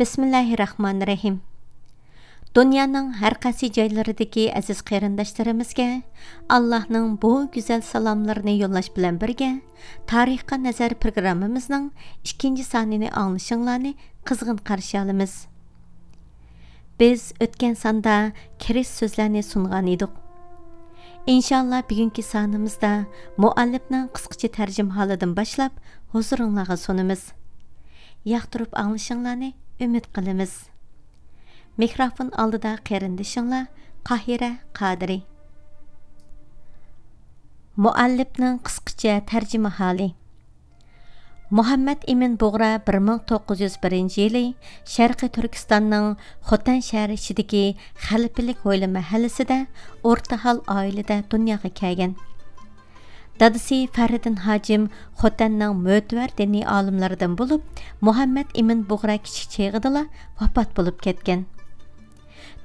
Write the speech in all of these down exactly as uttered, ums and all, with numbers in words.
بىسمىللاھىرراھمانىرراھىم. دۇنيانىڭ ھەر قايسى جايلىرىدىكى ئەزىز قېرىنداشلىرىمىزگە ئاللاھنىڭ بۇ گۈزەل سالاملىرىنى يوللاش بىلەن بىرگە، تارىخقا نەزەر پروگراممىمىزنىڭ ئىككىنچى سانىنى ئاڭلىشىڭلارنى قىزغىن قارشى ئالىمىز. بىز ئۆتكەن ساندا كىرىش سۆزلەرنى سۇنغان ئىدۇق. ئىنشاللا بۈگۈنكى سانىمىزدا مۇئەللىپنىڭ قىسقىچە تەرجىمىھالىدىن باشلاپ ھۇزۇرۇڭلارغا سۇنىمىز. ياقتۇرۇپ ئاڭلىشىڭلارنى ئۈمىد قىلىمىز. مىكروفون ئالدىدا قېرىندىشىڭلار قاھىرە قادىرى. مۇئەللىپنىڭ قىسقىچە تەرجىمىھالى. مۇھەممەد ئىمىن بۇغرا بىر مىڭ توققۇز يۈز بىرىنچى يىلى شەرقىي تۈركىستاننىڭ خوتەن شەھىرى ئىچىدىكى خەلپىلىك ھويلا مەھەللىسىدە ئورتاھال ئائىلىدە دۇنياغا كەلگەن. دادىسى فەرىدىن ھاجىم خوتەننىڭ مۆتىۋەر دىنىي ئالىملىرىدىن بولۇپ، مۇھەممەد ئىمىن بۇغرا كىچىك چېغىدىلا ۋاپات بولۇپ كەتكەن.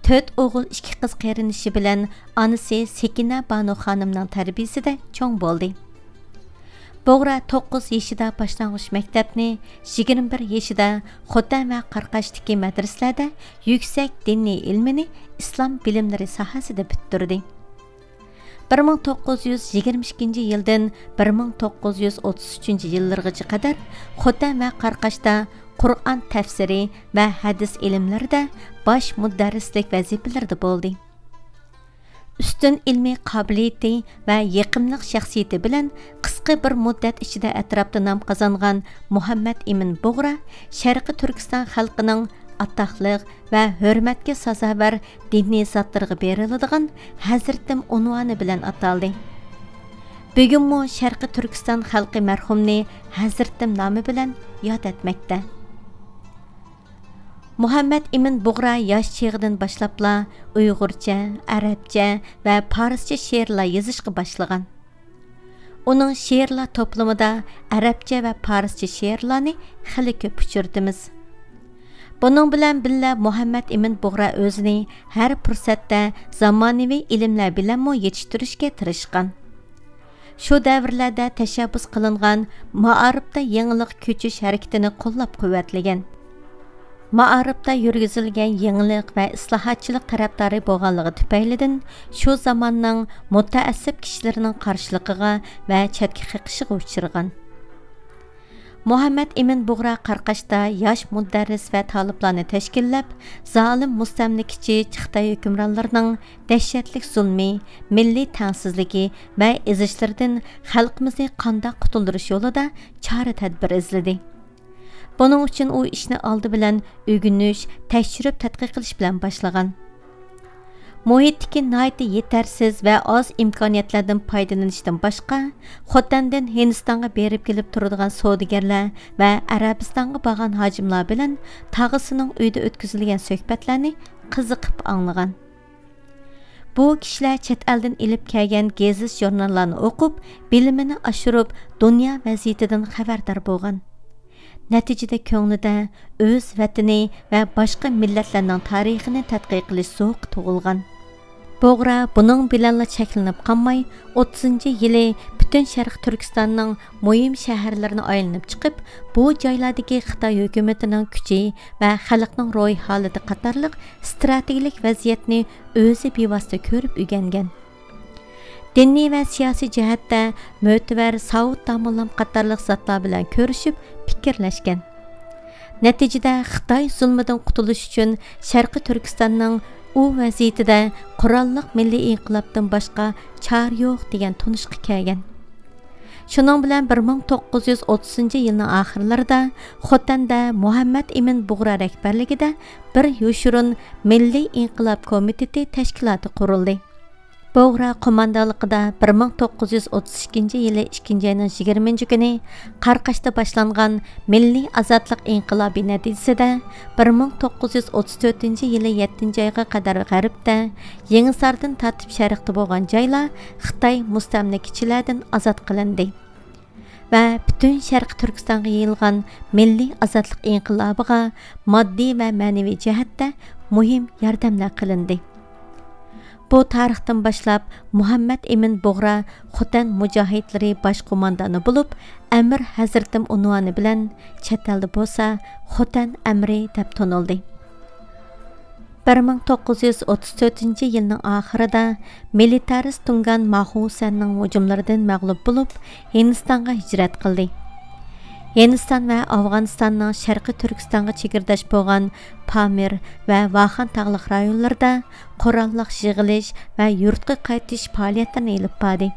تۆت ئوغۇل، ئىككى قىز قېرىندىشى بىلەن ئانىسى سېكىنە بانۇ خانىمنىڭ تەربىيىسىدە چوڭ بولدى. بۇغرا توققۇز يېشىدا باشلانغۇچ مەكتەپنى، يىگىرمە بىر يېشىدا خوتەن ۋە قاراقاشتىكى مەدرىسىلەردە يۈكسەك دىنىي ئىلمىنى، ئىسلام بىلىملىرى ساھەسىدە پۈتتۈردى. بىر مىڭ توققۇز يۈز يىگىرمە ئىككىنچى يىلدىن بىر مىڭ توققۇز يۈز ئوتتۇز ئۈچىنچى يىللىرىغىچە قەدەر خوتەن ۋە قاراقاشتا قۇرئان تەپسىرى ۋە ھەدىس ئىلىملىرىدە باش مۇدەررىسلىك ۋەزىپىلىرىدە بولدى. ئۈستۈن ئىلمىي قابىلىيىتى ۋە يېقىملىق شەخسىيىتى بىلەن قىسقا بىر مۇددەت ئىچىدە ئەتراپتا نام قازانغان مۇھەممەد ئىمىن بۇغرا شەرقىي تۈركىستان خەلقىنىڭ ئاتاقلىق ۋە ھۆرمەتكە سازاۋەر دىنىي زاتلىرىغا بېرىلىدىغان ھەزرىتىم ئۇنۋانى بىلەن ئاتالدى. بۈگۈنمۇ شەرقىي تۈركىستان خەلقى مەرھۇمنى ھەزرىتىم نامى بىلەن ياد ئەتمەكتە. مۇھەممەد ئىمىن بۇغرا ياش چېغىدىن باشلاپلا ئۇيغۇرچە، ئەرەبچە ۋە پارسچە شېئىرلار يېزىشقا باشلىغان. ئۇنىڭ شېئىرلار توپلىمىدا ئەرەبچە ۋە پارسچە شېئىرلارنى خېلى كۆپ ئۇچرىتىمىز. بۇنىڭ بىلەن بىللە، مۇھەممەد ئىمىن بۇغرا ئۆزىنى ھەر پۇرسەتتە زامانىۋى ئىلىملەر بىلەنمۇ يېتىشتۈرۈشكە تىرىشقان. شۇ دەۋرلەردە تەشەببۇس قىلىنغان مائارىپتا يېڭىلىق كۆچۈش ھەرىكىتىنى قوللاپ-قۇۋۋەتلىگەن. مائارىپتا يۈرگۈزۈلگەن يېڭىلىق ۋە ئىسلاھاتچىلىق تەرەپدارى بولغانلىقى تۈپەيلىدىن، شۇ زاماننىڭ مۇتەئەسسىپ كىشىلىرىنىڭ قارشىلىقىغا ۋە چەتكە قېقىشىغا ئۇچرىغان. مۇھەممەد ئىمىن بۇغرا قاراقاشتا ياش مۇدەررىس ۋە تالىپلارنى تەشكىللەپ، زالىم مۇستەملىكىچى خىتاي ھۆكۈمرانلىرىنىڭ دەھشەتلىك زۇلمى، مىللىي تەڭسىزلىكى ۋە ئېزىشلىرىدىن خەلقىمىزنى قانداق قۇتۇلدۇرۇش يولىدا چارە-تەدبىر ئىزلىدى. بۇنىڭ ئۈچۈن ئۇ ئىشنى ئالدى بىلەن ئۆگىنىش، تەكشۈرۈپ تەتقىق قىلىش بىلەن باشلىغان. مۇھىتتىكى ناھايىتى يېتەرسىز ۋە ئاز ئىمكانىيەتلەردىن پايدىلىنىشتىن باشقا، خوتەندىن ھىندىستانغا بېرىپ كېلىپ تۇرىدىغان سودىگەرلەر ۋە ئەرەبىستانغا بارغان ھاجىملار بىلەن تاغىسىنىڭ ئۆيىدە ئۆتكۈزۈلگەن سۆھبەتلەرنى قىزىقىپ ئاڭلىغان. بۇ كىشىلەر چەت ئەلدىن ئېلىپ كەلگەن گېزىت-ژۇرناللارنى ئوقۇپ، بىلىمىنى ئاشۇرۇپ، دۇنيا ۋەزىيىتىدىن خەۋەردار بولغان. نەتىجىدە كۆڭلىدە ئۆز ۋەتىنى ۋە باشقا مىللەتلەرنىڭ تارىخىنى تەتقىق قىلىش زوقى تۇغۇلغان. بۇغرا بۇنىڭ بىلەنلا چەكلىنىپ قالماي، ئوتتۇزىنچى يىلى پۈتۈن شەرقىي تۈركىستاننىڭ مۇھىم شەھەرلىرىنى ئايلىنىپ چىقىپ، بۇ جايلاردىكى خىتاي ھۆكۈمىتىنىڭ كۈچى ۋە خەلقنىڭ روھىي ھالىتى قاتارلىق ئىستراتېگىيەلىك ۋەزىيەتنى ئۆزى بىۋاسىتە كۆرۈپ ئۆگەنگەن. دىنىي ۋە سىياسىي جەھەتتە مۆتىۋەر ساۋۇت داموللام قاتارلىق زاتلار بىلەن كۆرۈشۈپ پىكىرلەشكەن. نەتىجىدە، خىتاي زۇلمىدىن قۇتۇلۇش ئۈچۈن شەرقىي تۈركىستاننىڭ ئۇ ۋەزىيىتىدە قوراللىق مىللىي ئىنقىلابتىن باشقا چارە يوق دېگەن تونۇشقا كەلگەن. شۇنىڭ بىلەن بىر مىڭ توققۇز يۈز ئوتتۇزىنچى يىلنىڭ ئاخىرلىرىدا خوتەندە مۇھەممەد ئىمىن بۇغرا رەھبەرلىكىدە بىر يوشۇرۇن مىللىي ئىنقىلاب كومىتېتى تەشكىلاتى قۇرۇلدى. بۇغرا قوماندانلىقىدا بىر مىڭ توققۇز يۈز ئوتتۇز ئىككىنچى يىلى ئىككىنچى ئاينىڭ يىگىرمىنچى كۈنى قاراقاشتا باشلانغان مىللىي ئازادلىق ئىنقىلابى نەتىجىسىدە، بىر مىڭ توققۇز يۈز ئوتتۇز تۆتىنچى يىلى يەتتىنچى ئايغا قەدەر غەربتە، يېڭىساردىن تارتىپ شەرقتە بولغان جايلار خىتاي مۇستەملىكىچىلەردىن ئازاد قىلىندى. ۋە پۈتۈن شەرقىي تۈركىستانغا يېيىلغان مىللىي ئازادلىق ئىنقىلابىغا ماددىي ۋە مەنىۋى جەھەتتە مۇھىم ياردەملەر قىلىندى. بۇ تارىختىن باشلاپ مۇھەممەد ئىمىن بۇغرا خوتەن مۇجاھىدلىرى باش قوماندانى بولۇپ، ئەمىر ھەزرىتىم ئۇنۋانى بىلەن، چەت ئەلدە بولسا خوتەن ئەمىرى دەپ تونۇلدى. بىر مىڭ توققۇز يۈز ئوتتۇز تۆتىنچى يىلنىڭ ئاخىرىدا مىلىتارىست تۇڭگان ماخۇسەننىڭ ھۇجۇملىرىدىن مەغلۇپ بولۇپ، ھىندىستانغا ھىجرەت قىلدى. ھىندىستان ۋە ئافغانىستاننىڭ شەرقىي تۈركىستانغا چېگرىداش بولغان پامىر ۋە ۋاخان تاغلىق رايونلىرىدا قوراللىق يىغىلىش ۋە يۇرتقا قايتىش پائالىيەتلىرىنى ئېلىپ باردى.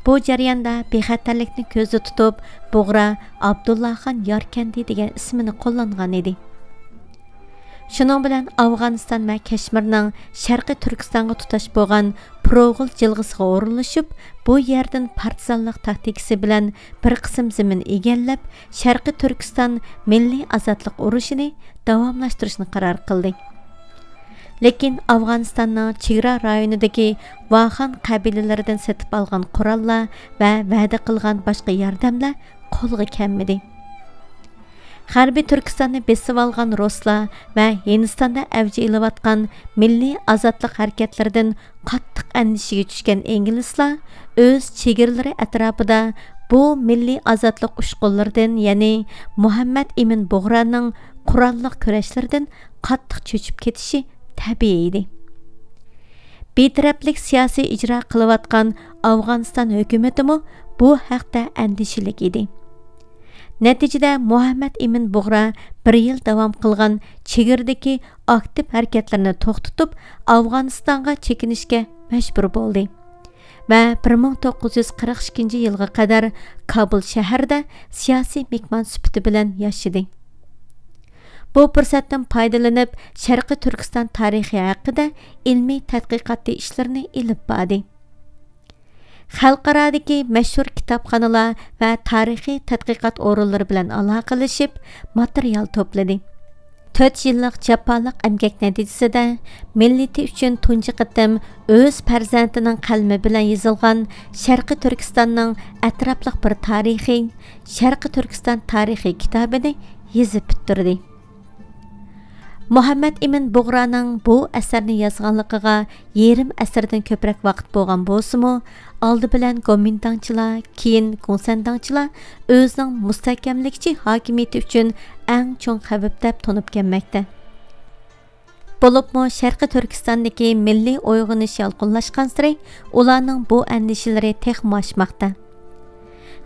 بۇ جەرياندا بىخەتەرلىكنى كۆزدە تۇتۇپ، بۇغرا ئابدۇللاخان ياركەندى دېگەن ئىسمىنى قوللانغان ئىدى. شۇنىڭ بىلەن ئافغانىستان ۋە كەشمىرنىڭ شەرقىي تۈركىستانغا تۇتاش بولغان پروغۇل جىلغىسىغا ئورۇنلىشىپ، بۇ يەردىن پارتىزانلىق تاكتىكىسى بىلەن بىر قىسىم زېمىن ئىگىلەپ، شەرقىي تۈركىستان مىللىي ئازادلىق ئۇرۇشىنى داۋاملاشتۇرۇشنى قارار قىلدى. لېكىن ئافغانىستاننىڭ چېگرا رايونىدىكى ۋاخان قەبىلىلىرىدىن سېتىپ ئالغان قوراللار ۋە ۋەدە قىلغان باشقا ياردەملەر قولغا كەلمىدى. غەربىي تۈركىستاننى بېسىۋالغان رۇسلار ۋە ھىندىستاندا ئەۋج ئېلىۋاتقان مىللىي ئازادلىق ھەرىكەتلىرىدىن قاتتىق ئەندىشىگە چۈشكەن ئىنگلىزلار ئۆز چېگرىلىرى ئەتراپىدا بۇ مىللىي ئازادلىق ئۇچقۇنلىرىدىن، يەنى مۇھەممەد ئىمىن بۇغرانىڭ قوراللىق كۈرەشلىرىدىن قاتتىق چۆچۈپ كېتىشى تەبىئىي ئىدى. بىتەرەپلىك سىياسىي ئىجرا قىلىۋاتقان ئافغانىستان ھۆكۈمىتىمۇ بۇ ھەقتە ئەندىشىلىك ئىدى. نەتىجىدە، مۇھەممەد ئىمىن بۇغرا بىر يىل داۋام قىلغان چېگرىدىكى ئاكتىپ ھەرىكەتلىرىنى توختىتىپ، ئافغانىستانغا چېكىنىشكە مەجبۇر بولدى ۋە بىر مىڭ توققۇز يۈز قىرىق ئىككىنچى يىلغا قەدەر كابۇل شەھىرىدە سىياسىي مېھمان سۈپىتى بىلەن ياشىدى. بۇ پۇرسەتتىن پايدىلىنىپ، شەرقىي تۈركىستان تارىخى ھەققىدە ئىلمىي تەتقىقاتىي ئىشلىرىنى ئېلىپ باردى. خەلقئارادىكى مەشھۇر كىتابخانىلار ۋە تارىخىي تەتقىقات ئورۇنلىرى بىلەن ئالاقىلىشىپ، ماتېرىيال توپلىدى. تۆت يىللىق جاپالىق ئەمگەك نەتىجىسىدە، مىللىتى ئۈچۈن تۇنجى قېتىم ئۆز پەرزەنتىنىڭ قەلىمى بىلەن يېزىلغان شەرقىي تۈركىستاننىڭ ئەتراپلىق بىر تارىخى، شەرقىي تۈركىستان تارىخى كىتابىنى يېزىپ پۈتتۈردى. مۇھەممەد ئىمىن بۇغرانىڭ بۇ ئەسەرنى يازغانلىقىغا يېرىم ئەسىردىن كۆپرەك ۋاقىت بولغان بولسىمۇ، ئالدى بىلەن گومىنداڭچىلار، كېيىن گۇڭسەنداڭچىلار ئۆزىنىڭ مۇستەھكەملىگۈچى ھاكىمىيىتى ئۈچۈن ئەڭ چوڭ خەۋپ دەپ تونۇپ كەلمەكتە. بولۇپمۇ شەرقىي تۈركىستاندىكى مىللىي ئويغىنىش يالقۇنلاشقانسېرى ئۇلارنىڭ بۇ ئەندىشىلىرى تېخىمۇ ئاشماقتا.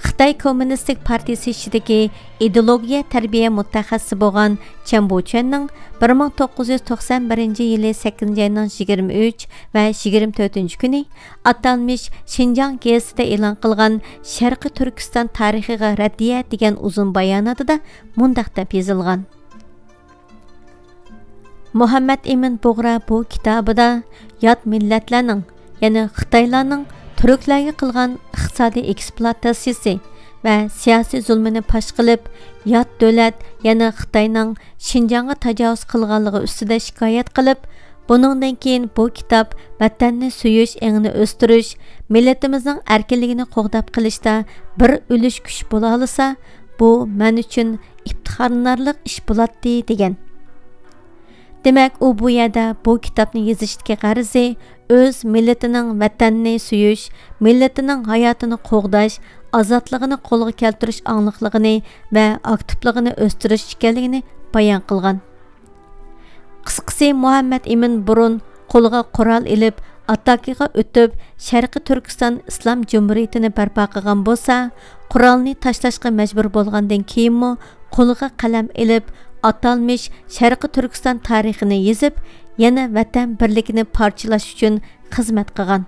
خىتاي كوممۇنىستىك پارتىيىسى ئىچىدىكى ئىدېئولوگىيە تەربىيە مۇتەخەسسىسى بولغان چەن بۇچۈەننىڭ بىر مىڭ توققۇز يۈز توقسان بىرىنچى يىلى سەككىزىنچى ئاينىڭ يىگىرمە ئۈچ ۋە يىگىرمە تۆتىنچى كۈنى ئاتالمىش شىنجاڭ گېزىتىدە ئېلان قىلغان شەرقىي تۈركىستان تارىخىغا رەددىيە دېگەن ئۇزۇن باياناتىدا مۇنداق دەپ يېزىلغان: مۇھەممەد ئىمىن بۇغرا بۇ كىتابىدا يات مىللەتلەرنىڭ، يەنى خىتايلارنىڭ تۈركلەرگە قىلغان ئىقتىسادىي ئېكسپلۇئاتاتسىيىسى ۋە سىياسىي زۇلمىنى پاش قىلىپ، يات دۆلەت، يەنى خىتاينىڭ شىنجاڭغا تاجاۋۇز قىلغانلىقى ئۈستىدە شىكايەت قىلىپ، بۇنىڭدىن كېيىن بۇ كىتاب ۋەتەننى سۆيۈش ئېڭىنى ئۆستۈرۈش، مىللىتىمىزنىڭ ئەركىنلىكىنى قوغداپ قېلىشتا بىر ئۈلۈش كۈچ بولالىسا، بۇ مەن ئۈچۈن ئىپتىخارلىنارلىق ئىش بولاتتى، دېگەن. دېمەك، ئۇ بۇ يەردە بۇ كىتابنى يېزىشتىكى غەرىزى ئۆز مىللىتىنىڭ ۋەتەننى سۆيۈش، مىللىتىنىڭ ھاياتىنى قوغداش، ئازادلىقىنى قولغا كەلتۈرۈش ئاڭلىقلىقىنى ۋە ئاكتىپلىقىنى ئۆستۈرۈش ئىكەنلىكىنى بايان قىلغان. قىسقىسى، مۇھەممەد ئىمىن بۇرۇن قولىغا قورال ئېلىپ، ئاتاكىغا ئۆتۈپ، شەرقىي تۈركىستان ئىسلام جۇمھۇرىيىتىنى بەرپا قىلغان بولسا، قورالنى تاشلاشقا مەجبۇر بولغاندىن كېيىنمۇ قولىغا قەلەم ئېلىپ، ئاتالمىش شەرقىي تۈركىستان تارىخىنى يېزىپ، يەنە ۋەتەن بىرلىكىنى پارچىلاش ئۈچۈن خىزمەت قىلغان.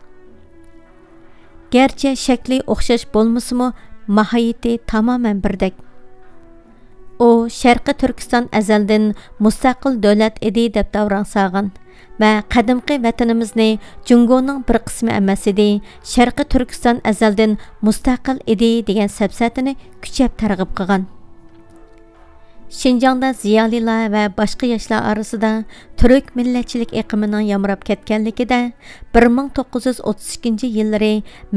گەرچە شەكلى ئوخشاش بولمىسىمۇ، ماھىيىتى تامامەن بىردەك. ئۇ شەرقىي تۈركىستان ئەزەلدىن مۇستەقىل دۆلەت ئىدى دەپ داۋراڭ سالغان ۋە قەدىمكى ۋەتىنىمىزنى جۇڭگونىڭ بىر قىسمى ئەمەس ئىدى، شەرقىي تۈركىستان ئەزەلدىن مۇستەقىل ئىدى دېگەن سەپسەتىنى كۈچەپ تەرغىب قىلغان. شىنجاڭدا زىيالىيلار ۋە باشقا ياشلار ئارىسىدا تۈرك مىللەتچىلىك ئېقىمىنىڭ يامراپ كەتكەنلىكىدە، بىر مىڭ توققۇز يۈز ئوتتۇز ئىككىنچى يىللىرى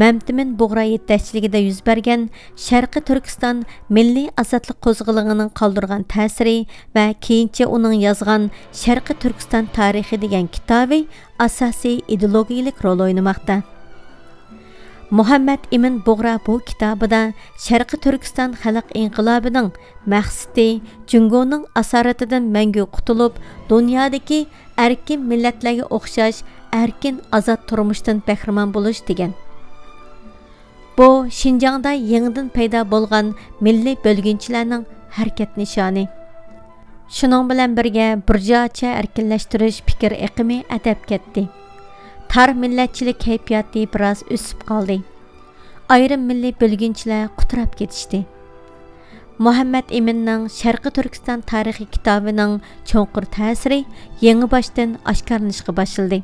مەمتىمىن بۇغرا يېتەكچىلىكىدە يۈز بەرگەن شەرقىي تۈركىستان مىللىي ئازادلىق قوزغىلىڭىنىڭ قالدۇرغان تەسىرى ۋە كېيىنچە ئۇنىڭ يازغان شەرقىي تۈركىستان تارىخى دېگەن كىتابى ئاساسىي ئىدېئولوگىيەلىك رول ئوينىماقتا. مۇھەممەد ئىمىن بۇغرا بۇ كىتابىدا شەرقىي تۈركىستان خەلق ئىنقىلابىنىڭ مەقسىتى جۇڭگونىڭ ئاسارىتىدىن مەڭگۈ قۇتۇلۇپ، دۇنيادىكى ئەركىن مىللەتلەرگە ئوخشاش ئەركىن، ئازاد تۇرمۇشتىن بەھرىمەن بولۇش دېگەن. بۇ شىنجاڭدا يېڭىدىن پەيدا بولغان مىللىي بۆلگۈنچىلەرنىڭ ھەرىكەت نىشانى. شۇنىڭ بىلەن بىرگە، بۇرجۇئازچە ئەركىنلەشتۈرۈش پىكىر ئېقىمى ئەدەپ كەتتى. تار مىللەتچىلىك كەيپىياتى بىراز ئۆسۈپ قالدى. ئايرىم مىللىي بۆلگۈنچىلەر قۇتراپ كېتىشتى. مۇھەممەد ئىمىننىڭ شەرقىي تۈركىستان تارىخى كىتابىنىڭ چوڭقۇر تەسىرى يېڭىباشتىن ئاشكارىلىنىشقا باشلىدى.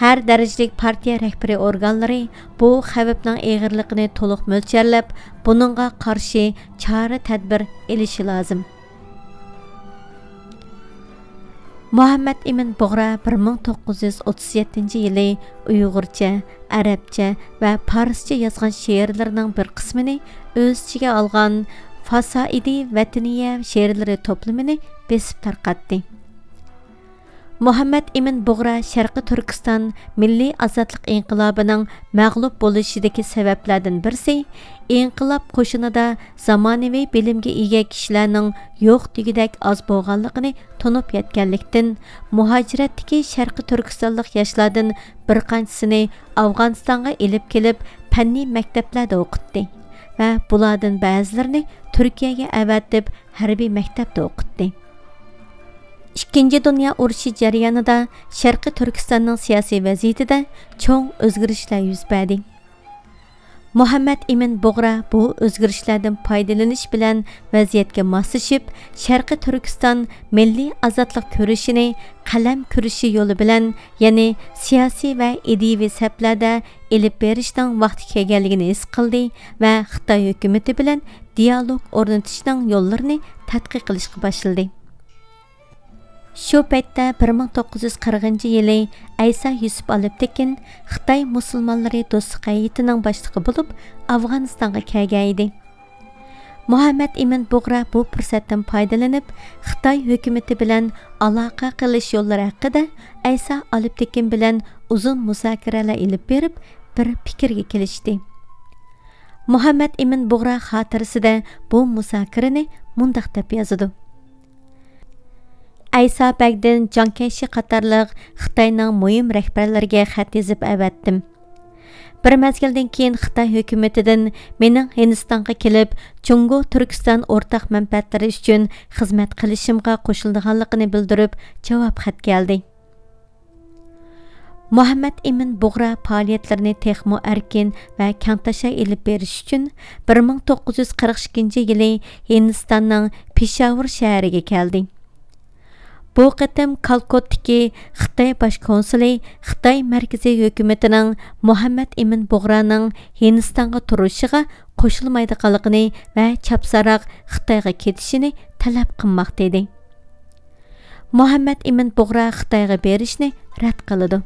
ھەر دەرىجىلىك پارتىيە رەھبىرىي ئورگانلىرى بۇ خەۋپنىڭ ئېغىرلىقىنى تولۇق مۆلچەرلەپ، بۇنىڭغا قارشى چارە-تەدبىر ئېلىشى لازىم. مۇھەممەد ئىمىن بۇغرا بىر مىڭ توققۇز يۈز ئوتتۇز يەتتىنچى يىلى ئۇيغۇرچە، ئەرەبچە ۋە پارسچە يازغان شېئىرلىرىنىڭ بىر قىسمىنى ئۆز ئىچىگە ئالغان فاسائىدى ۋەتىنىيە شېئىرلىرى توپلىمىنى بېسىپ تارقاتتى. مۇھەممەد ئىمىن بۇغرا شەرقىي تۈركىستان مىللىي ئازادلىق ئىنقىلابىنىڭ مەغلۇپ بولۇشىدىكى سەۋەبلەردىن بىرسى، ئىنقىلاب قوشۇنىدا زامانىۋى بىلىمگە ئىگە كىشىلەرنىڭ يوق دېگۈدەك ئاز بولغانلىقىنى تونۇپ يەتكەنلىكتىن، مۇھاجىرەتتىكى شەرقىي تۈركىستانلىق ياشلاردىن بىر قانچىسىنى ئافغانىستانغا ئېلىپ كېلىپ، پەننىي مەكتەپلەردە ئوقۇتتى ۋە بۇلاردىن بەزىلىرىنى تۈركىيەگە ئەۋەتىپ، ھەربىي مەكتەپتە ئوقۇتتى. ئىككىنچى دۇنيا ئۇرۇشى جەريانىدا شەرقىي تۈركىستاننىڭ سىياسىي ۋەزىيىتىدە چوڭ ئۆزگىرىشلەر يۈز بەردى. مۇھەممەد ئىمىن بۇغرا بۇ ئۆزگىرىشلەردىن پايدىلىنىش بىلەن ۋەزىيەتكە ماسلىشىپ، شەرقىي تۈركىستان مىللىي ئازادلىق كۈرىشىنى قەلەم كۈرىشى يولى بىلەن، يەنى سىياسىي ۋە ئىدىيىۋى سەپلەردە ئېلىپ بېرىشنىڭ ۋاقتى كەلگەنلىكىنى ھېس قىلدى ۋە خىتاي ھۆكۈمىتى بىلەن دىيالوگ ئورنىتىشنىڭ يوللىرىنى تەتقىق قىلىشقا باشلىدى. شۇ پەيتتە بىر مىڭ توققۇز يۈز قىرىقىنچى يىلى ئەيسا يۈسۈپ ئالپتېكىن خىتاي مۇسۇلمانلىرى دوستلۇق ھەيئىتىنىڭ باشلىقى بولۇپ، ئافغانىستانغا كەلگەن ئىدى. مۇھەممەد ئىمىن بۇغرا بۇ پۇرسەتتىن پايدىلىنىپ، خىتاي ھۆكۈمىتى بىلەن ئالاقە قىلىش يوللىرى ھەققىدە ئەيسا ئالپتېكىن بىلەن ئۇزۇن مۇزاكىرىلەر ئېلىپ بېرىپ، بىر پىكىرگە كېلىشتى. مۇھەممەد ئىمىن بۇغرا خاتىرىسىدە بۇ مۇزاكىرىنى مۇنداق دەپ يازىدۇ: ئەيسا بەگدىن جاڭ كەيشى قاتارلىق خىتاينىڭ مۇھىم رەھبەرلىرىگە خەت يېزىپ ئەۋەتتىم. بىر مەزگىلدىن كېيىن خىتاي ھۆكۈمىتىدىن مېنىڭ ھىندىستانغا كېلىپ، جۇڭگو تۈركىستان ئورتاق مەنپەئەتلىرى ئۈچۈن خىزمەت قىلىشىمغا قوشۇلىدىغانلىقىنى بىلدۈرۈپ جاۋاب خەت كەلدى. مۇھەممەد ئىمىن بۇغرا پائالىيەتلىرىنى تېخىمۇ ئەركىن ۋە كەڭتاشا ئېلىپ بېرىش ئۈچۈن بىر مىڭ توققۇز يۈز قىرىق ئىككىنچى يىلى ھىندىستاننىڭ پېشاۋۇر شەھىرىگە كەلدى. بۇ قېتىم كالكۇتتىكى خىتاي باش كونسۇلى خىتاي مەركىزىي ھۆكۈمىتىنىڭ مۇھەممەد ئىمىن بۇغرانىڭ ھىندىستانغا تۇرۇشىغا قوشۇلمايدىغانلىقىنى ۋە چاپسانراق خىتايغا كېتىشىنى تەلەپ قىلماقتا ئىدى. مۇھەممەد ئىمىن بۇغرا خىتايغا بېرىشنى رەت قىلىدۇ.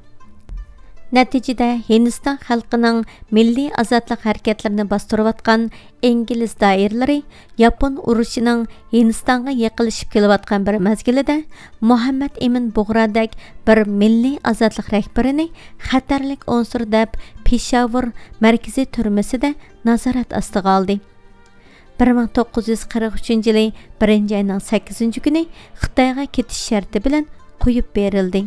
نەتىجىدە، ھىندىستان خەلقىنىڭ مىللىي ئازادلىق ھەرىكەتلىرىنى باستۇرۇۋاتقان ئىنگلىز دائىرىلىرى ياپون ئۇرۇشىنىڭ ھىندىستانغا يېقىنلىشىپ كېلىۋاتقان بىر مەزگىلىدە، مۇھەممەد ئىمىن بۇغرادەك بىر مىللىي ئازادلىق رەھبىرىنى خەتەرلىك ئۇنسۇر دەپ، پېشاۋۇر مەركىزىي تۈرمىسىدە نازارەت ئاستىغا ئالدى. بىر مىڭ توققۇز يۈز قىرىق ئۈچىنچى يىلى بىرىنچى ئاينىڭ سەككىزىنچى كۈنى خىتايغا كېتىش شەرتى بىلەن قويۇپ بېرىلدى.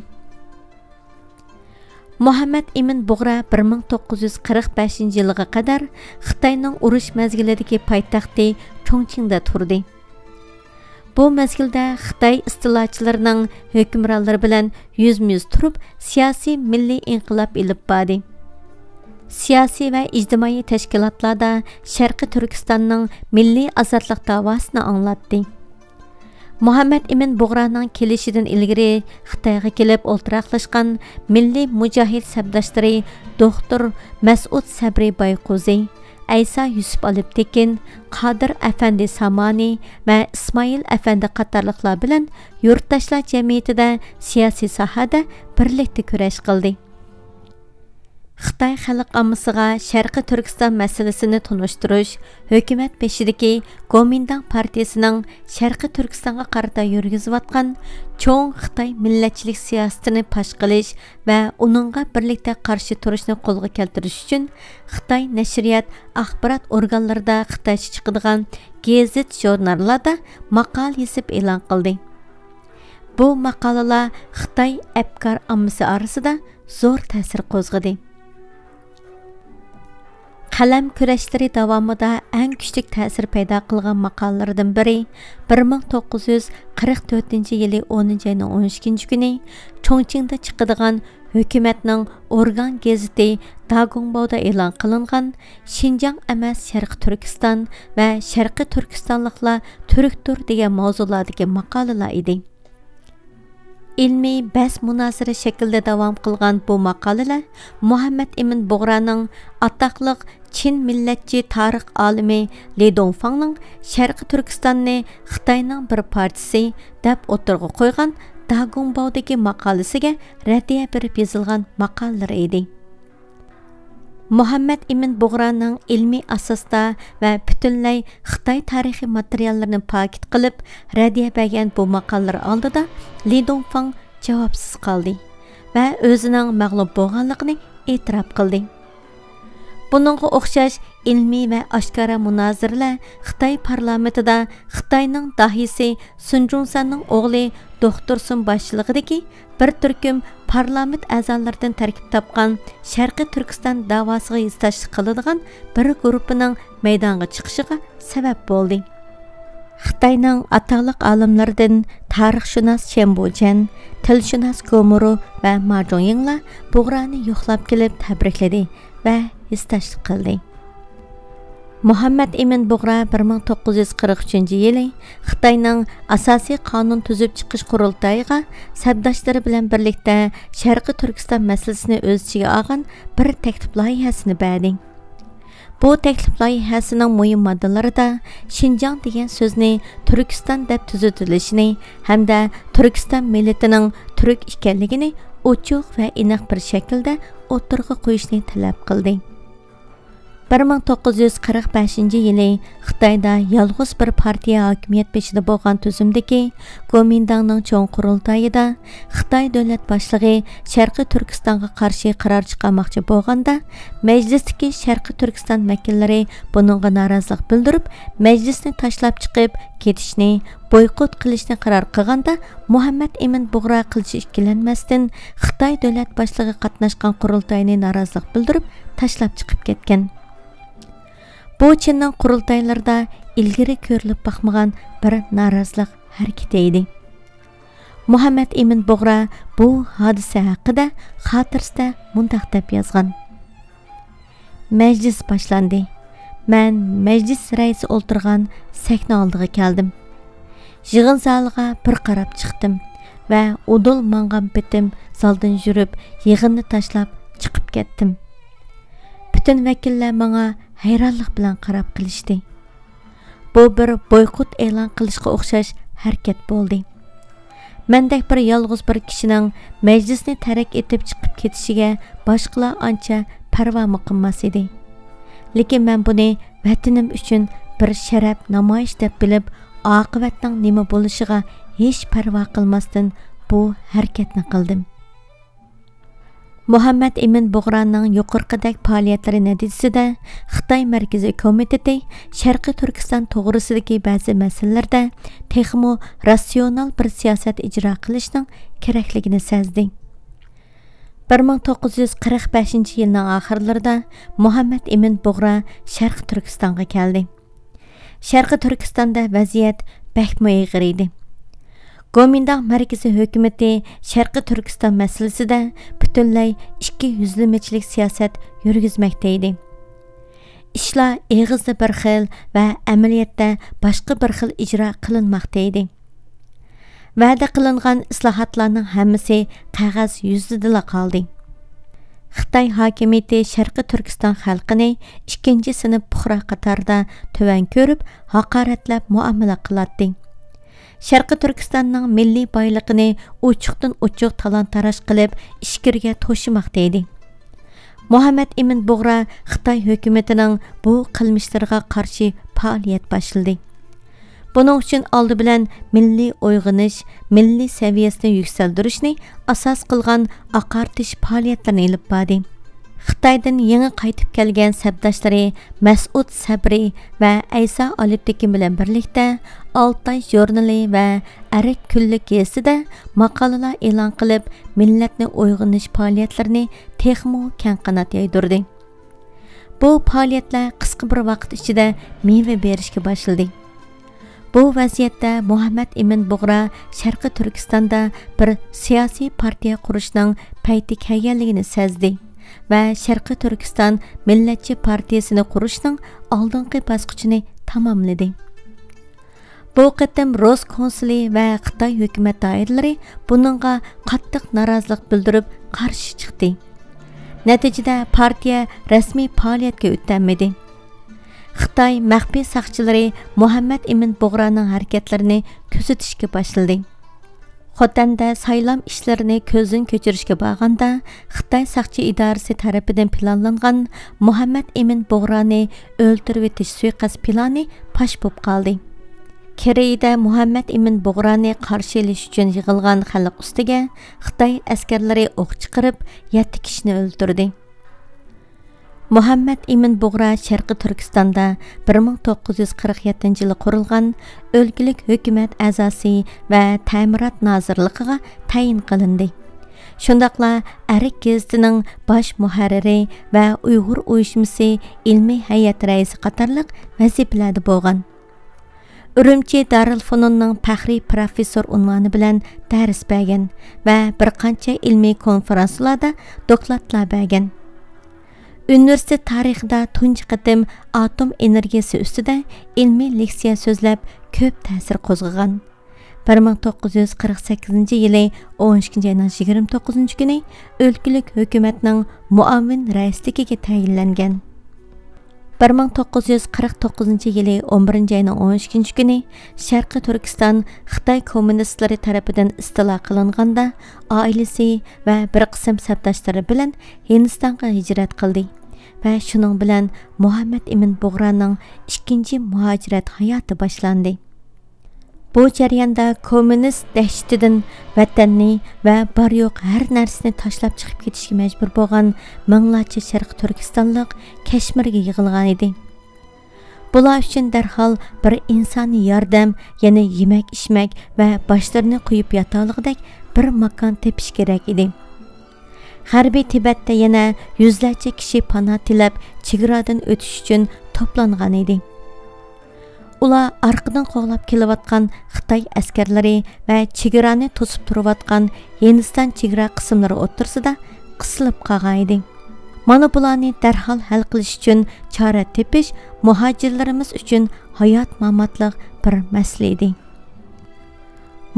مۇھەممەد ئىمىن بۇغرا بىر مىڭ توققۇز يۈز قىرىق بەشىنچى يىلغا قەدەر خىتاينىڭ ئۇرۇش مەزگىلىدىكى پايتەختى چۇڭچىڭدا تۇردى. بۇ مەزگىلدە خىتاي ئىستىلاچىلىرىنىڭ ھۆكۈمرانلىرى بىلەن يۈزمۇ يۈز تۇرۇپ، سىياسىي مىللىي ئىنقىلاب ئېلىپ باردى. سىياسىي ۋە ئىجتىمائىي تەشكىلاتلاردا شەرقىي تۈركىستاننىڭ مىللىي ئازادلىق داۋاسىنى ئاڭلاتتى. مۇھەممەد ئىمىن بۇغرانىڭ كېلىشىدىن ئىلگىرى خىتايغا كېلىپ ئولتۇراقلاشقان مىللىي مۇجاھىد سەپداشلىرى دوختۇر مەسئۇد سەبرى بايقۇزى، ئەيسا يۈسۈپئالىپ تېكىن، قادىر ئەپەندى سامانى ۋە ئىسمائىل ئەپەندى قاتارلىقلار بىلەن يۇرتداشلار جەمئىيىتىدە سىياسىي ساھەدە بىرلىكتە كۈرەش قىلدى. خىتاي خەلق ئاممىسىغا شەرقىي تۈركىستان مەسىلىسىنى تونۇشتۇرۇش، ھۆكۈمەت بېشىدىكى گومىنداڭ پارتىيىسىنىڭ شەرقىي تۈركىستانغا قارىتا يۈرگۈزۈۋاتقان چوڭ خىتاي مىللەتچىلىك سىياسىتىنى پاش قىلىش ۋە ئۇنىڭغا بىرلىكتە قارشى تۇرۇشنى قولغا كەلتۈرۈش ئۈچۈن خىتاي نەشرىيات، ئاخبارات ئورگانلىرىدا خىتايچە چىقىدىغان گېزىت، ژۇرناللاردا ماقالە يېزىپ ئېلان قىلدى. بۇ ماقالىلەر خىتاي ئەپكار ئاممىسى ئارىسىدا زور تەسىر قوزغىدى. قەلەم كۈرەشلىرى داۋامىدا ئەڭ كۈچلۈك تەسىر پەيدا قىلغان ماقالىلىرىدىن بىرى، بىر مىڭ توققۇز يۈز قىرىق تۆتىنچى يىلى ئونىنچى ئاينىڭ ئون ئىككىنچى كۈنى چۇڭچىڭدا چىقىدىغان ھۆكۈمەتنىڭ ئورگان گېزىتى داگۇڭباۋدا ئېلان قىلىنغان شىنجاڭ ئەمەس شەرقىي تۈركىستان ۋە شەرقىي تۈركىستانلىقلار تۈركتۇر دېگەن ماۋزۇلاردىكى ماقالىلار ئىدى. ئىلمىي بەس مۇنازىرە شەكلىدە داۋام قىلغان بۇ ماقالىلەر مۇھەممەد ئىمىن بۇغرانىڭ ئاتاقلىق چىن مىللەتچى تارىخ ئالىمى لى دۇڭفاڭنىڭ شەرقىي تۈركىستاننى خىتاينىڭ بىر پارچىسى دەپ ئوتتۇرىغا قويغان داگۇڭباۋدىكى ماقالىسىگە رەددىيە بېرىپ يېزىلغان ماقالىلىرى ئىدى. مۇھەممەد ئىمىن بۇغرانىڭ ئىلمىي ئاساستا ۋە پۈتۈنلەي خىتاي تارىخىي ماتېرىياللىرىنى پاكىت قىلىپ رەددىيە بەرگەن بۇ ماقالىلىرى ئالدىدا لى دۇڭفاڭ جاۋابسىز قالدى ۋە ئۆزىنىڭ مەغلۇپ بولغانلىقىنى ئېتىراپ قىلدى. بۇنىڭغا ئوخشاش ئىلمىي ۋە ئاشكارا مۇنازىرىلەر خىتاي پارلامېنتىدا خىتاينىڭ داھىيسى سۇن جۇڭسەننىڭ ئوغلى دوختۇر سۇن باشچىلىقىدىكى بىر تۈركۈم پارلامېنت ئەزالىرىدىن تەركىب تاپقان شەرقىي تۈركىستان داۋاسىغا ھېسداشلىق قىلىدىغان بىر گۇرۇپپىنىڭ مەيدانغا چىقىشىغا سەۋەب بولدى. خىتاينىڭ ئاتاقلىق ئالىملىرىدىن تارىخشۇناس چيەن بۇچيەن، تىلشۇناس گومۇرۇ ۋە ما جۇڭيىڭلار بۇغرانى يوقلاپ كېلىپ تەبرىكلىدى ۋە ھېسداشلىق قىلدى. مۇھەممەد ئىمىن بۇغرا بىر مىڭ توققۇز يۈز قىرىق ئۈچىنچى يىلى خىتاينىڭ ئاساسىي قانۇن تۈزۈپ چىقىش قۇرۇلتايىغا سەپداشلىرى بىلەن بىرلىكتە شەرقىي تۈركىستان مەسىلىسىنى ئۆز ئىچىگە ئالغان بىر تەكلىپ لايىھەسىنى بەردى. بۇ تەكلىپ لايىھەسىنىڭ مۇھىم ماددىلىرىدا شىنجاڭ دېگەن سۆزنى تۈركىستان دەپ تۈزىتىلىشىنى ھەمدە تۈركىستان مىللىتىنىڭ تۈرك ئىكەنلىكىنى ئوچۇق ۋە ئېنىق بىر شەكىلدە ئوتتۇرىغا قويۇشنى تەلەپ قىلدى. بىر مىڭ توققۇز يۈز قىرىق بەشىنچى يىلى خىتايدا يالغۇز بىر پارتىيە ھاكىمىيەت بېشىدا بولغان تۈزۈمدىكى گومىنداڭنىڭ چوڭ قۇرۇلتايىدا خىتاي دۆلەت باشلىقى شەرقىي تۈركىستانغا قارشى قارار چىقارماقچى بولغاندا، مەجلىستىكى شەرقىي تۈركىستان ۋەكىللىرى بۇنىڭغا نارازىلىق بىلدۈرۈپ، مەجلىسنى تاشلاپ چىقىپ كېتىشنى، بويكوت قىلىشنى قارار قىلغاندا، مۇھەممەد ئىمىن بۇغرا قىلچە ئىككىلەنمەستىن خىتاي دۆلەت باشلىقى قاتناشقان قۇرۇلتاينى نارازىلىق بىلدۈرۈپ تاشلاپ چىقىپ كەتكەن. بۇ چىننىڭ قۇرۇلتايلىرىدا ئىلگىرى كۆرۈلۈپ باقمىغان بىر نارازىلىق ھەرىكىتى ئىدى. مۇھەممەد ئىمىن بۇغرا بۇ ھادىسە ھەققىدە خاتىرىسىدە مۇنداق دەپ يازغان: مەجلىس باشلاندى. مەن مەجلىس رەئىسى ئولتۇرغان سەھنە ئالدىغا كەلدىم. يىغىن زالىغا بىر قاراپ چىقتىم ۋە ئۇدۇل ماڭغان پېتىم زالدىن يۈرۈپ، يىغىننى تاشلاپ چىقىپ كەتتىم. پۈتۈن ۋەكىللەر ماڭا ھەيرانلىق بىلەن قاراپ قېلىشتى. بۇ بىر بويكوت ئېلان قىلىشقا ئوخشاش ھەرىكەت بولدى. مەندەك بىر يالغۇز بىر كىشىنىڭ مەجلىسنى تەرك ئېتىپ چىقىپ كېتىشىگە باشقىلار ئانچە پەرۋامۇ قىلماس ئىدى. لېكىن مەن بۇنى ۋەتىنىم ئۈچۈن بىر شەرەپ نامايىش دەپ بىلىپ، ئاقىۋەتنىڭ نېمە بولۇشىغا ھېچ پەرۋا قىلماستىن بۇ ھەرىكەتنى قىلدىم. مۇھەممەد ئىمىن بۇغرانىڭ يۇقىرىقىدەك پائالىيەتلىرى نەتىجىسىدە، خىتاي مەركىزىي كومىتېتى شەرقىي تۈركىستان توغرىسىدىكى بەزى مەسىلىلەردە تېخىمۇ راتسىيونال بىر سىياسەت ئىجرا قىلىشنىڭ كېرەكلىكىنى سەزدى. بىر مىڭ توققۇز يۈز قىرىق بەشىنچى يىلنىڭ ئاخىرلىرىدا مۇھەممەد ئىمىن بۇغرا شەرقىي تۈركىستانغا كەلدى. شەرقىي تۈركىستاندا ۋەزىيەت بەكمۇ ئېغىر ئىدى. گومىنداڭ مەركىزىي ھۆكۈمىتى شەرقىي تۈركىستان مەسىلىسىدە پۈتۈنلەي ئىككى يۈزلىمىچىلىك سىياسەت يۈرگۈزمەكتە ئىدى. ئىشلار ئېغىزدا بىر خىل ۋە ئەمەلىيەتتە باشقا بىر خىل ئىجرا قىلىنماقتا ئىدى. ۋەدە قىلىنغان ئىسلاھاتلارنىڭ ھەممىسى قەغەز يۈزىدىلا قالدى. خىتاي ھاكىمىيىتى شەرقىي تۈركىستان خەلقىنى ئىككىنچى سىنىپ پۇقرا قاتارىدا تۆۋەن كۆرۈپ، ھاقارەتلەپ مۇئامىلە قىلاتتى. شەرقىي تۈركىستاننىڭ مىللىي بايلىقىنى ئوچۇقتىن ئوچۇق تالان-تاراج قىلىپ، ئىچكىرىگە توشۇماقتا ئىدى. مۇھەممەد ئىمىن بۇغرا خىتاي ھۆكۈمىتىنىڭ بۇ قىلمىشلىرىغا قارشى پائالىيەت باشلىدى. بۇنىڭ ئۈچۈن ئالدى بىلەن مىللىي ئويغىنىش، مىللىي سەۋىيەسىنى يۈكسەلدۈرۈشنى ئاساس قىلغان ئاقارتىش پائالىيەتلىرىنى ئېلىپ باردى. خىتايدىن يېڭى قايتىپ كەلگەن سەپداشلىرى مەسئۇد سەبرى ۋە ئەيسا ئالپتېكىن بىلەن بىرلىكتە ئالتاي ژۇرنىلى ۋە ئەرك كۈنلۈك گېزىتىدە ماقالىلەر ئېلان قىلىپ، مىللەتنى ئويغىنىش پائالىيەتلىرىنى تېخىمۇ كەڭ قانات يايدۇردى. بۇ پائالىيەتلەر قىسقا بىر ۋاقىت ئىچىدە مېۋە بېرىشكە باشلىدى. بۇ ۋەزىيەتتە مۇھەممەد ئىمىن بۇغرا شەرقىي تۈركىستاندا بىر سىياسىي پارتىيە قۇرۇشنىڭ پەيتى كەلگەنلىكىنى سەزدى ۋە شەرقىي تۈركىستان مىللەتچى پارتىيىسىنى قۇرۇشنىڭ ئالدىنقى باسقۇچىنى تاماملىدى. بۇ قېتىم رۇس كونسۇلى ۋە خىتاي ھۆكۈمەت دائىرىلىرى بۇنىڭغا قاتتىق نارازىلىق بىلدۈرۈپ، قارشى چىقتى. نەتىجىدە، پارتىيە رەسمىي پائالىيەتكە ئۆتەلمىدى. خىتاي مەخپىي ساقچىلىرى مۇھەممەد ئىمىن بۇغرانىڭ ھەرىكەتلىرىنى كۆزىتىشكە باشلىدى. خوتەندە سايلام ئىشلىرىنى كۆزدىن كەچۈرۈشكە بارغاندا، خىتاي ساقچى ئىدارىسى تەرىپىدىن پىلانلانغان مۇھەممەد ئىمىن بۇغرانى ئۆلتۈرۈۋېتىش سۇيىقەست پىلانى پاش بولۇپ قالدى. كېرىيىدە مۇھەممەد ئىمىن بۇغرانى قارشى ئېلىش ئۈچۈن يىغىلغان خەلق ئۈستىگە خىتاي ئەسكەرلىرى ئوق چىقىرىپ، يەتتە كىشىنى ئۆلتۈردى. مۇھەممەد ئىمىن بۇغرا شەرقىي تۈركىستاندا بىر مىڭ توققۇز يۈز قىرىق يەتتىنچى يىلى قۇرۇلغان ئۆلكىلىك ھۆكۈمەت ئەزاسى ۋە تەمىرات نازىرلىقىغا تەيىن قىلىندى. شۇنداقلا ئەرك گېزىتىنىڭ باش مۇھەررىرى ۋە ئۇيغۇر ئۇيۇشمىسى ئىلمىي ھەيئەت رەئىسى قاتارلىق ۋەزىپىلەردە بولغان. ئۈرۈمچى دارىلفۇنۇننىڭ پەخرىي پىروفېسسور ئۇنۋانى بىلەن دەرس بەرگەن ۋە بىر قانچە ئىلمىي كونفېرانسلاردا دوكلاتلار بەرگەن. ئۇنىۋېرسىتېت تارىخىدا تۇنجى قېتىم ئاتوم ئېنېرگىيىسى ئۈستىدە ئىلمىي لېكسىيە سۆزلەپ، كۆپ تەسىر قوزغىغان. بىر مىڭ توققۇز يۈز قىرىق سەككىزىنچى يىلى ئون ئىككىنچى ئاينىڭ يىگىرمە توققۇزىنچى كۈنى ئۆلكىلىك ھۆكۈمەتنىڭ مۇئاۋىن رەئىسلىكىگە تەيىنلەنگەن. بىر مىڭ توققۇز يۈز قىرىق توققۇزىنچى يىلى ئون بىرىنچى ئاينىڭ ئون ئىككىنچى كۈنى شەرقىي تۈركىستان خىتاي كوممۇنىستلىرى تەرىپىدىن ئىستىلا قىلىنغاندا، ئائىلىسى ۋە بىر قىسىم سەپداشلىرى بىلەن ھىندىستانغا ھىجرەت قىلدى ۋە شۇنىڭ بىلەن مۇھەممەد ئىمىن بۇغرانىڭ ئىككىنچى مۇھاجىرەت ھاياتى باشلاندى. بۇ جەرياندا كوممۇنىست دەھشىتىدىن ۋەتەننى ۋە بار-يوق ھەر نەرسىنى تاشلاپ چىقىپ كېتىشكە مەجبۇر بولغان مىڭلارچە شەرقىي تۈركىستانلىق كەشمىرگە يىغىلغانىدى. بۇلار ئۈچۈن دەرھال بىر ئىنسانىي ياردەم، يەنى يېمەك-ئىچمەك ۋە باشلىرىنى قويۇپ ياتالىغۇدەك بىر ماكان تېپىش كېرەك ئىدى. غەربىي تىبەتتە يەنە يۈزلەرچە كىشى پانا تىلەپ، چېگرادىن ئۆتۈش ئۈچۈن توپلانغانىدى. ئۇلار ئارقىدىن قوغلاپ كېلىۋاتقان خىتاي ئەسكەرلىرى ۋە چېگرانى توسۇپ تۇرۇۋاتقان ھىندىستان چېگرا قىسىملىرى ئوتتۇرىسىدا قىسىلىپ قالغانىدى. مانا بۇلارنى دەرھال ھەل قىلىش ئۈچۈن چارە تېپىش مۇھاجىرلىرىمىز ئۈچۈن ھايات-ماماتلىق بىر مەسىلە ئىدى.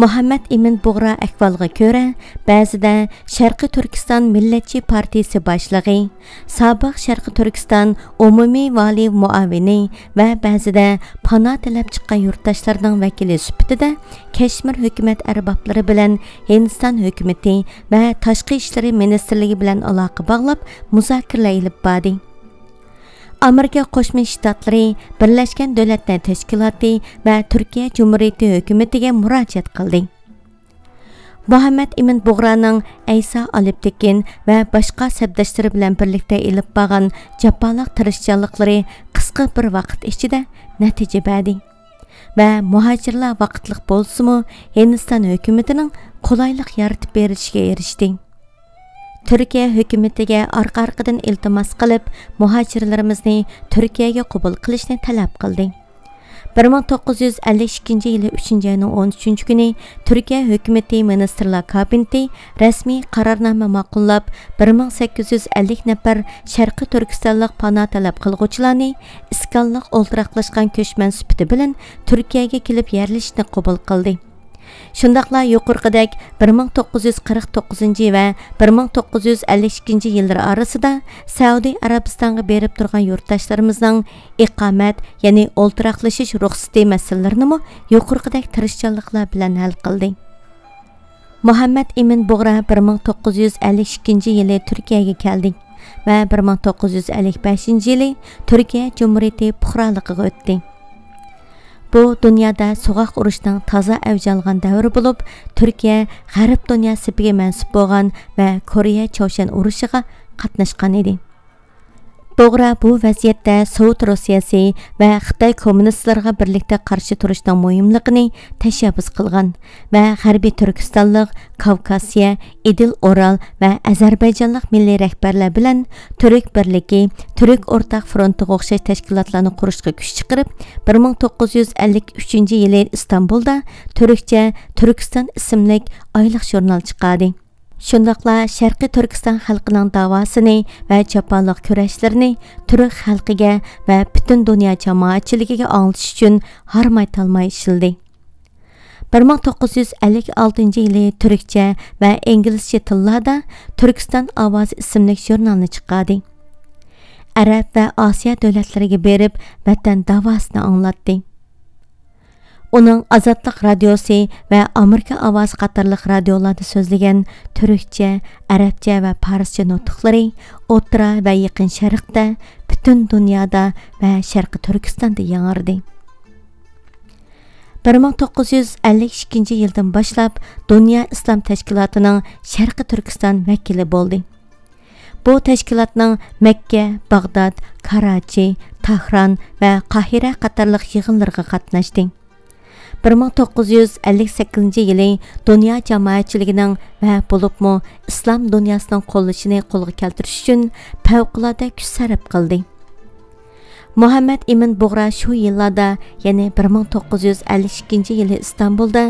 مۇھەممەد ئىمىن بۇغرا ئەھۋالغا كۆرە، بەزىدە شەرقىي تۈركىستان مىللەتچى پارتىيىسى باشلىقى، سابىق شەرقىي تۈركىستان ئومۇمىي ۋالىي مۇئاۋىنى ۋە بەزىدە پانا تىلەپ چىققان يۇرتداشلارنىڭ ۋەكىلى سۈپىتىدە كەشمىر ھۆكۈمەت ئەربابلىرى بىلەن ھىندىستان ھۆكۈمىتى ۋە تاشقى ئىشلىرى مىنىستىرلىكى بىلەن ئالاقە باغلاپ، مۇزاكىرىلەر ئېلىپ باردى. ئامېرىكا قوشما شتاتلىرى، بىرلەشكەن دۆلەتلەر تەشكىلاتى ۋە تۈركىيە جۇمھۇرىيىتى ھۆكۈمىتىگە مۇراجىئەت قىلدى. مۇھەممەد ئىمىن بۇغرانىڭ ئەيسا ئالپتېكىن ۋە باشقا سەپداشلىرى بىلەن بىرلىكتە ئېلىپ بارغان جاپالىق تىرىشچانلىقلىرى قىسقا بىر ۋاقىت ئىچىدە نەتىجە بەردى ۋە مۇھاجىرلار ۋاقىتلىق بولسىمۇ ھىندىستان ھۆكۈمىتىنىڭ قولايلىق يارىتىپ بېرىشىگە ئېرىشتى. تۈركىيە ھۆكۈمىتىگە ئارقا-ئارقىدىن ئىلتىماس قىلىپ، مۇھاجىرلىرىمىزنى تۈركىيەگە قوبۇل قىلىشنى تەلەپ قىلدى. بىر مىڭ توققۇز يۈز ئەللىك ئىككىنچى يىلى ئۈچىنچى ئاينىڭ ئون ئۈچىنچى كۈنى تۈركىيە ھۆكۈمىتى مىنىستىرلار كابىنېتى رەسمىي قارارنامە ماقۇللاپ، بىر مىڭ سەككىز يۈز ئەللىك نەپەر شەرقىي تۈركىستانلىق پانا تەلەپ قىلغۇچىلارنى ئىسكانلىق ئولتۇراقلاشقان كۆچمەن سۈپىتى بىلەن تۈركىيەگە كېلىپ يەرلىشىشنى قوبۇل قىلدى. شۇنداقلا يۇقىرىقىدەك بىر مىڭ توققۇز يۈز قىرىق توققۇزىنچى ۋە بىر مىڭ توققۇز يۈز ئەللىك ئىككىنچى يىللىرى ئارىسىدا سەئۇدى ئەرەبىستانغا بېرىپ تۇرغان يۇرتداشلىرىمىزنىڭ ئىقامەت، يەنى ئولتۇراقلىشىش رۇخسىتى مەسىلىلىرىنىمۇ يۇقىرىقىدەك تىرىشچانلىقلار بىلەن ھەل قىلدى. مۇھەممەد ئىمىن بۇغرا بىر مىڭ توققۇز يۈز ئەللىك ئىككىنچى يىلى تۈركىيەگە كەلدى ۋە بىر مىڭ توققۇز يۈز ئەللىك بەشىنچى يىلى تۈركىيە جۇمھۇرىيىتى پۇقرالىقىغا ئۆتتى. بۇ دۇنيادا سوغۇق ئۇرۇشنىڭ تازا ئەۋج ئالغان دەۋرى بولۇپ، تۈركىيە غەرب دۇنيا سېپىگە مەنسۇپ بولغان ۋە كورېيە چاۋشيەن ئۇرۇشىغا قاتناشقان ئىدى. بۇغرا بۇ ۋەزىيەتتە سوۋېت روسىيەسى ۋە خىتاي كوممۇنىستلىرىغا بىرلىكتە قارشى تۇرۇشنىڭ مۇھىملىقىنى تەشەببۇس قىلغان ۋە غەربىي تۈركىستانلىق، كاۋكاسىيە، ئىدىل ئورال ۋە ئەزەربەيجانلىق مىللىي رەھبەرلەر بىلەن تۈرك بىرلىكى، تۈرك ئورتاق فرونتىغا ئوخشاش تەشكىلاتلارنى قۇرۇشقا كۈچ چىقىرىپ، بىر مىڭ توققۇز يۈز ئەللىك ئۈچىنچى يىلى ئىستانبۇلدا تۈركچە تۈركىستان ئىسىملىك ئايلىق ژۇرنال چىقاردى. شۇنداقلا شەرقىي تۈركىستان خەلقىنىڭ داۋاسىنى ۋە جاپالىق كۈرەشلىرىنى تۈرك خەلقىگە ۋە پۈتۈن دۇنيا جامائەتچىلىكىگە ئاڭلىتىش ئۈچۈن ھارماي-تالماي ئىشلىدى. بىر مىڭ توققۇز يۈز ئەللىك ئالتىنچى يىلى تۈركچە ۋە ئىنگلىزچە تىللاردا تۈركىستان ئاۋازى ئىسىملىك ژۇرنالنى چىقاردى. ئەرەب ۋە ئاسىيا دۆلەتلىرىگە بېرىپ، ۋەتەن داۋاسىنى ئاڭلاتتى. ئۇنىڭ ئازادلىق رادىيوسى ۋە ئامېرىكا ئاۋازى قاتارلىق رادىيولاردا سۆزلىگەن تۈركچە، ئەرەبچە ۋە پارسچە نۇتۇقلىرى ئوتتۇرا ۋە يېقىن شەرقتە، پۈتۈن دۇنيادا ۋە شەرقىي تۈركىستاندا ياڭرىدى. بىر مىڭ توققۇز يۈز ئەللىك ئىككىنچى يىلدىن باشلاپ دۇنيا ئىسلام تەشكىلاتىنىڭ شەرقىي تۈركىستان ۋەكىلى بولدى. بۇ تەشكىلاتنىڭ مەككە، باغداد، كاراچى، تاھران ۋە قاھىرە قاتارلىق يىغىنلىرىغا قاتناشتى. بىر مىڭ توققۇز يۈز ئەللىك سەككىزىنچى يىلى دۇنيا جامائەتچىلىكىنىڭ ۋە بولۇپمۇ ئىسلام دۇنياسىنىڭ قوللىشىنى قولغا كەلتۈرۈش ئۈچۈن پەۋقۇلئاددە كۈچ سەرپ قىلدى. مۇھەممەد ئىمىن بۇغرا شۇ يىللاردا، يەنى بىر مىڭ توققۇز يۈز ئەللىك ئىككىنچى يىلى ئىستانبۇلدا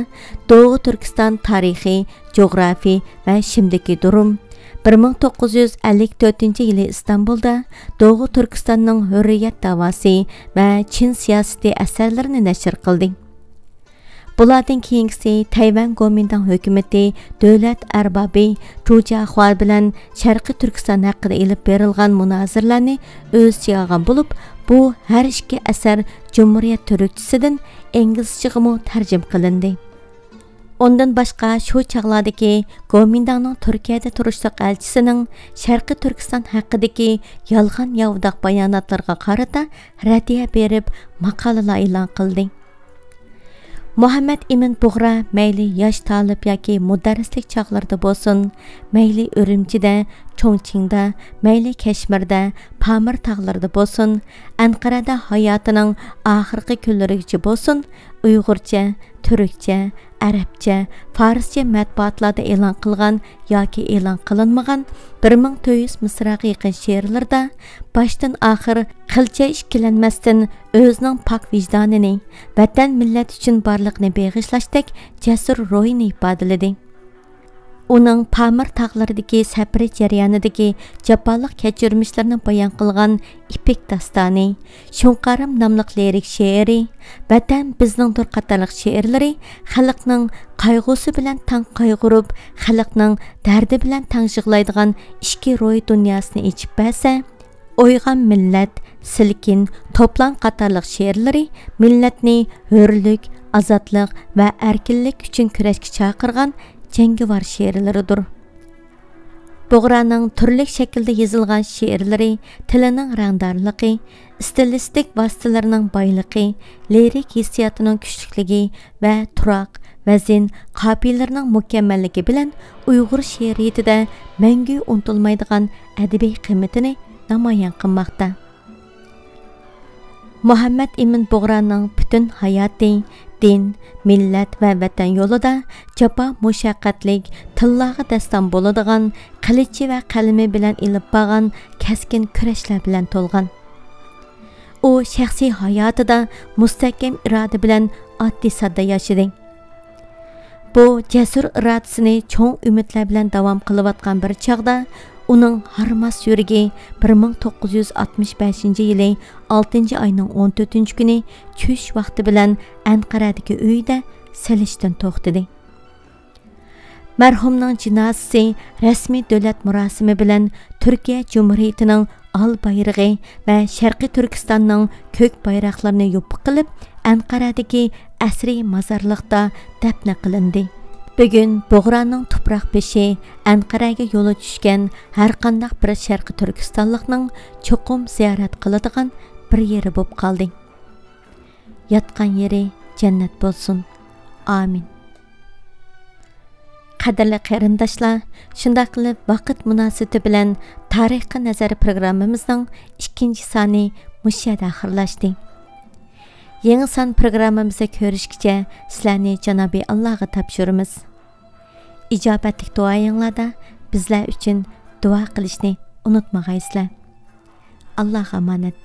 دوغۇ تۈركىستان تارىخى، جۇغراپى ۋە شىمدىكى دۇرۇم، بىر مىڭ توققۇز يۈز ئەللىك تۆتىنچى يىلى ئىستانبۇلدا دوغۇ تۈركىستاننىڭ ھۆررىيەت داۋاسى ۋە چىن سىياسىتى ئەسەرلىرىنى نەشر قىلدى. بۇلاردىن كېيىنكىسى تەيۋەن گومىنداڭ ھۆكۈمىتى دۆلەت ئەربابى جۇجياخۇا بىلەن شەرقىي تۈركىستان ھەققىدە ئېلىپ بېرىلغان مۇنازىرىلەرنى ئۆز ئىچىگە ئالغان بولۇپ، بۇ ھەر ئىككى ئەسەر جۇمھۇرىيەت تۈركچىسىدىن ئىنگلىزچىغىمۇ تەرجىمە قىلىندى. ئۇندىن باشقا، شۇ چاغلاردىكى گومىنداڭنىڭ تۈركىيەدە تۇرۇشلۇق ئەلچىسىنىڭ شەرقىي تۈركىستان ھەققىدىكى يالغان ياۋىداق باياناتلىرىغا قارىتا رەددىيە بېرىپ، ماقالىلار ئېلان قىلدى. مۇھەممەد ئىمىن بۇغرا مەيلى ياش تالىپ ياكى مۇدەررىسلىك چاغلىرىدا بولسۇن، مەيلى ئۈرۈمچىدە، چۇڭچىڭدا، مەيلى كەشمىردە، پامىر تاغلىرىدا بولسۇن، ئەنقەرەدە ھاياتىنىڭ ئاخىرقى كۈنلىرىگىچە بولسۇن، ئۇيغۇرچە، تۈركچە، ئەرەبچە، فارسچە مەتبۇئاتلاردا ئېلان قىلغان ياكى ئېلان قىلىنمىغان بىر مىڭ تۆت يۈز مىسراغا يېقىن شېئىرلىرىدا باشتىن ئاخىر قىلچە ئىككىلەنمەستىن ئۆزىنىڭ پاك ۋىجدانىنى، ۋەتەن مىللەت ئۈچۈن بارلىقىنى بېغىشلاشتەك جەسۇر روھىنى ئىپادىلىدى. ئۇنىڭ پامىر تاغلىرىدىكى سەپىرى جەريانىدىكى جاپالىق كەچۈرمىشلىرىنى بايان قىلغان ئېپىك داستانى، شۇڭقارىم ناملىق لىرىك شېئىرى، ۋەتەن بىزنىڭدۇر قاتارلىق شېئىرلىرى خەلقنىڭ قايغۇسى بىلەن تەڭ قايغۇرۇپ، خەلقنىڭ دەردى بىلەن تەڭ يىغلايدىغان ئىچكى روھىي دۇنياسىنى ئېچىپ بەرسە، ئويغان مىللەت، سىلكىن، توپلان قاتارلىق شېئىرلىرى مىللەتنى ھۆرلۈك، ئازادلىق ۋە ئەركىنلىك ئۈچۈن كۈرەشكە چاقىرغان جەڭگىۋار شېئىرلىرىدۇر. بۇغرانىڭ تۈرلۈك شەكىلدە يېزىلغان شېئىرلىرى تىلىنىڭ رەڭدارلىقى، ئىستىلىستىك ۋاسىتىلىرىنىڭ بايلىقى، لىرىك ھېسسىياتىنىڭ كۈچلۈكلۈكى ۋە تۇراق، ۋەزىن، قاپىيىلىرىنىڭ مۇكەممەللىكى بىلەن ئۇيغۇر شېئىرىيىتىدە مەڭگۈ ئۇنتۇلمايدىغان ئەدەبىي قىممىتىنى نامايان قىلماقتا. مۇھەممەد ئىمىن بۇغرانىڭ پۈتۈن ھاياتى دىن، مىللەت ۋە ۋەتەن يولىدا جاپا مۇشەققەتلىك، تىللارغا دەستان بولىدىغان، قىلىچى ۋە قەلىمى بىلەن ئېلىپ بارغان كەسكىن كۈرەشلەر بىلەن تولغان. ئۇ شەخسىي ھاياتىدا مۇستەھكەم ئىرادە بىلەن ئاددىي ساددا ياشىدى. بۇ جەسۇر ئىرادىسىنى چوڭ ئۈمىدلەر بىلەن داۋام قىلىۋاتقان بىر چاغدا، ئۇنىڭ ھارماس يۈرىكى بىر مىڭ توققۇز يۈز ئاتمىش بەشىنچى يىلى ئالتىنچى ئاينىڭ ئون تۆتىنچى كۈنى چۈش ۋاقتى بىلەن ئەنقەرەدىكى ئۆيىدە سېلىشتىن توختىدى. مەرھۇمنىڭ جىنازىسى رەسمىي دۆلەت مۇراسىمى بىلەن تۈركىيە جۇمھۇرىيىتىنىڭ ئال بايرىقى ۋە شەرقىي تۈركىستاننىڭ كۆك بايراقلىرىنى يوپۇق قىلىپ، ئەنقەرەدىكى ئەسرىي مازارلىقتا دەپنە قىلىندى. بۈگۈن بۇغرانىڭ تۇپراق بېشى ئەنقەرەگە يولى چۈشكەن ھەرقانداق بىر شەرقىي تۈركىستانلىقنىڭ چوقۇم زىيارەت قىلىدىغان بىر يېرى بولۇپ قالدى. ياتقان يېرى جەننەت بولسۇن. ئامىن. قەدىرلىك قېرىنداشلار، شۇنداق قىلىپ ۋاقىت مۇناسىۋىتى بىلەن تارىخقا نەزەر پروگراممىمىزنىڭ ئىككىنچى سانى مۇشۇ يەردە ئاخىرلاشتى. يېڭى سان پروگراممىمىزدا كۆرۈشكىچە سىلەرنى جانابى ئاللاغا تاپشۇرىمىز. ئىجابەتلىك دۇئايىڭلاردا بىزلەر ئۈچۈن دۇئا قىلىشنى ئۇنتۇمىغايسىلەر. ئاللاغا ئامانەت.